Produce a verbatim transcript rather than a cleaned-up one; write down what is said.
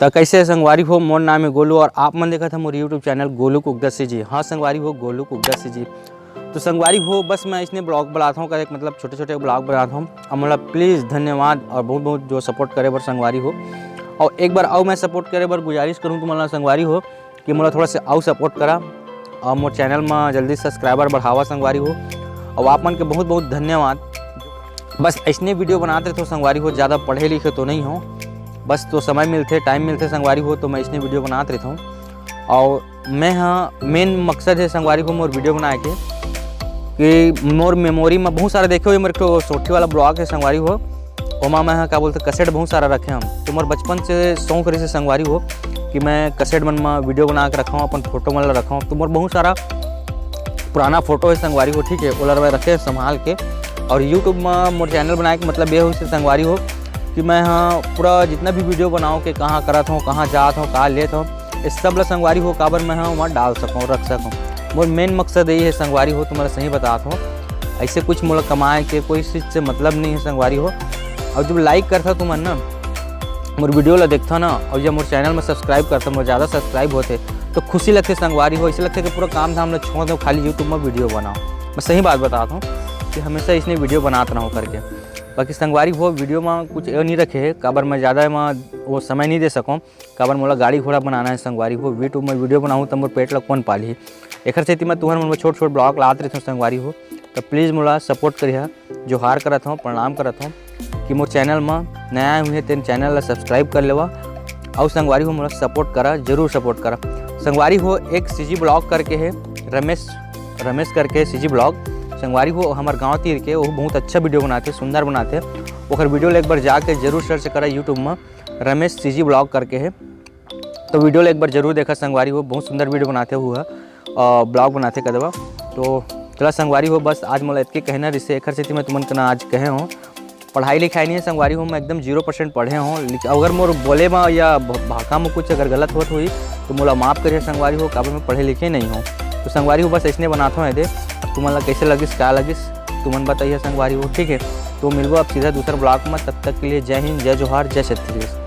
त कैसे हे संगवारी हो, मोर नाम हे गोलू और आप मन देखत हे मोर YouTube चैनल गोलू कुकदसी जी। हाँ संगवारी हो, गोलू कुकदसी जी। तो संगवारी हो, बस मैं इसने ब्लॉग बनात हूँ, एक मतलब छोटे छोटे ब्लॉग बनात हूँ। अब मोला प्लीज़ धन्यवाद और बहुत बहुत जो सपोर्ट करे बर संगवारी हो। और एक बार अउ मैं सपोर्ट करे बर गुजारिश करूँ तुमन ला संगवारी हो कि मोला थोड़ा से अउ सपोर्ट करा और मोर चैनल में जल्दी सब्सक्राइबर बढ़ावा संगवारी हो। और आप मन के बहुत बहुत धन्यवाद। बस ऐसने वीडियो बनात रहथों संगवारी हो, ज़्यादा पढ़े लिखे तो नहीं हो, बस तो समय मिलथे, टाइम मिलथे संगवारी हो, तो मैं ऐसने वीडियो बनात रहथों। और मैं हाँ, मेन मकसद हे संगवारी हो मोर वीडियो बनाए के कि मोर मेमोरी में बहुत सारा देखे हो, ये मोर एक ठो सोठी वाला ब्लॉग हे संगवारी हो, ओमा मैं हाँ का बोलथे कैसेट बहुत सारा रखे हूँ। तो मोर बचपन से शौक रहिसे संगवारी हो कि मैं कैसेट मन में वीडियो बना के रखा हूँ, अपन फोटो मन ला रखा हूँ। तो मोर बहुत सारा पुराना फोटो हे संगवारी हो, ठीक है, ओला मैं रखे संभाल के। और YouTube में मोर चैनल बनाए के मतलब ये होइसे संगवारी हो कि मैं हाँ पूरा जितना भी वीडियो बनाओ के कहाँ करत हूँ, कहाँ जात हूँ, कहाँ लेत हूँ, ये सब ला संगवारी हो काबर मैं हाँ वहाँ डाल सकूँ, रख सकूँ। मोर मेन मकसद यही हे संगवारी हो, तुम्हारा सही बतात हूँ। ऐसे कुछ मोला कमाए के कोई चीज़ से मतलब नहीं हे संगवारी हो। और जब लाइक करता तुमन ना मोर वीडियो ला देखता ना और जब मोर चैनल में सब्सक्राइब करता, मोर ज़्यादा सब्सक्राइब होते तो खुशी लगथे संगवारी हो। ऐसे लगथे कि पूरा काम धाम ला छोड़ दो, खाली YouTube में वीडियो बनाओ। मैं सही बात बतात हूँ कि हमेशा इसने वीडियो बनात रहूँ करके। बाकी संगवारी हो, वीडियो में कुछ ये नहीं रखे हे, काबर मैं ज़्यादा एमा वो समय नहीं दे सकूँ, काबर मोला गाड़ी घोड़ा बनाना हे संगवारी हो। YouTube में वीडियो बनाहूँ त मोर पेट ला कौन पालही? एखर सेती मैं तुहर मन में छोट छोट ब्लॉग लात रहथों संगवारी हो, तो प्लीज़ मोला सपोर्ट करिहा। जोहार करत हूँ, प्रणाम करत हूँ कि मोर चैनल में नया आए हुए तेन चैनल ला सब्सक्राइब कर लेवा। और संगवारी हो मोला सपोर्ट करा, जरूर सपोर्ट करा। संगवारी हो एक सीजी ब्लॉग करके हे रमेश, रमेश करके सीजी ब्लॉग संगवारी हो हमार गाँव तीर के, वो बहुत अच्छा वीडियो बनाते, सुंदर बनाते। ओकर वीडियो ला एक बार जाके जरूर सर्च करा YouTube में, रमेश सीजी ब्लॉग करके हे। तो वीडियो ला एक बार जरूर देखा संगवारी हो, बहुत सुंदर वीडियो बनाते हुआ ब्लॉग बनाते कदवा। तो चला संगवारी हो, बस आज मोला इतके कहना रिसे, एखर सेती मैं तुमन के ना आज कहे हूँ। पढ़ाई लिखाई नहीं हे संगवारी हो, मैं एकदम जीरो परसेंट पढ़े हूँ। लेकिन अगर मोर बोले में या भ-, भाखा में कुछ अगर गलत होत हुई तो मोला माफ़ करिए संगवारी हो, काबर मैं पढ़े लिखे नहीं हूँ। तो संगवारी हो बस ऐसने बनात हूँ एदे। तुमन ला कैसे लगिस, का लगिस, तुमन बताइए संगवारी हो, ठीक है। तो मिलबो अब सीधा दूसर ब्लॉग में, तब तक के लिए जय हिंद, जय जोहार, जय छत्तीसगढ़।